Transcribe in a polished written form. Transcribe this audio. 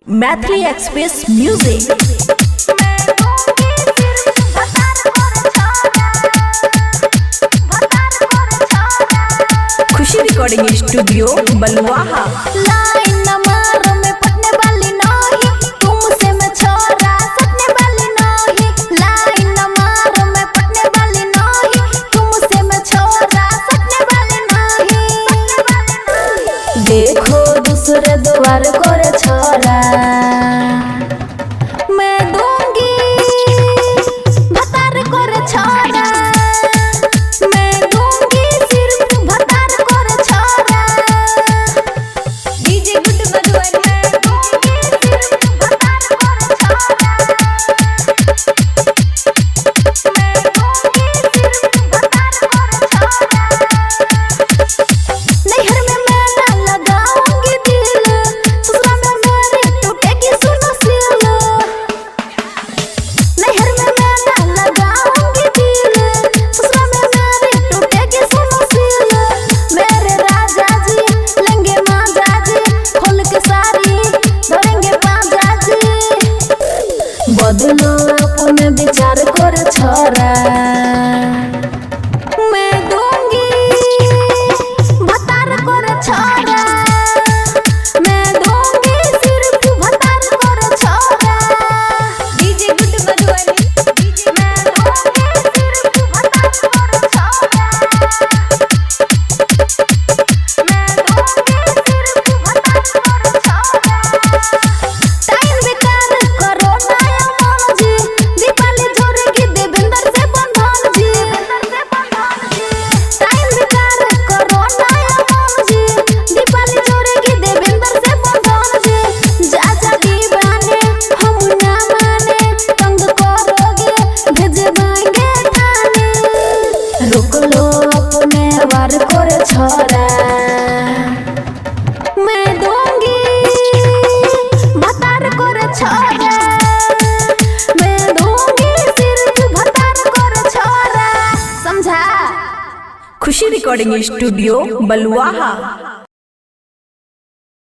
Maithili express music. Khushi recording studio Baluaha. Line न मारो मैं पटने वाली नहीं, तुमसे मैं छोरा सटने वाली नहीं। लाइन न मारो मैं पटने वाली नहीं, तुमसे मैं छोरा सटने वाली नहीं। देखो दूसरे द्वार करे छोरा। मैं दूंगी भतार कर छोरा, मैं दूंगी सिर्फ भतार कर छोरा। DJ good Madhuban. मैं दूंगी सिर्फ भतार कर छोरा, मैं दूंगी सिर्फ भतार कर छोरा। नैहर में मैं ना लगाऊंगी दिल, ससुरा में मेरी टूटेगी सुनो सिल। नैहर में मैं ना लगाऊंगी दिल, ससुरा में मेरी टूटेगी सुनो सिल। मेरे राजा जी लेंगे माजा जी, खोल के सारी धरेंगे पाजा जी। बदलो अपने विचार करे छोरा। मैं दूंगी भतार कर छोरा, मैं दूंगी सिर्फ भतार कर छोरा। DJ good Madhuban. मैं दूंगी सिर्फ भतार कर छोरा, मैं दूंगी सिर्फ भतार कर छोरा। टाइम बेकार करो ना अमन जी, दीपाली जोड़ेगी देवेंद्र से बंधन जी। टाइम बेकार करो ना अमन जी, दीपाली जोड़ेगी देवेंद्र से बंधन जी। जा जा दीवाने हम ना माने, तंग करोगे भेजवाएंगे थाने। रोक लो अपने वार करे छोरा। मैं दूंगी भतार कर छोरा, मैं दूंगी सिर्फ भतार कर छोरा। समझा। खुशी रिकॉर्डिंग स्टूडियो बलुआहा।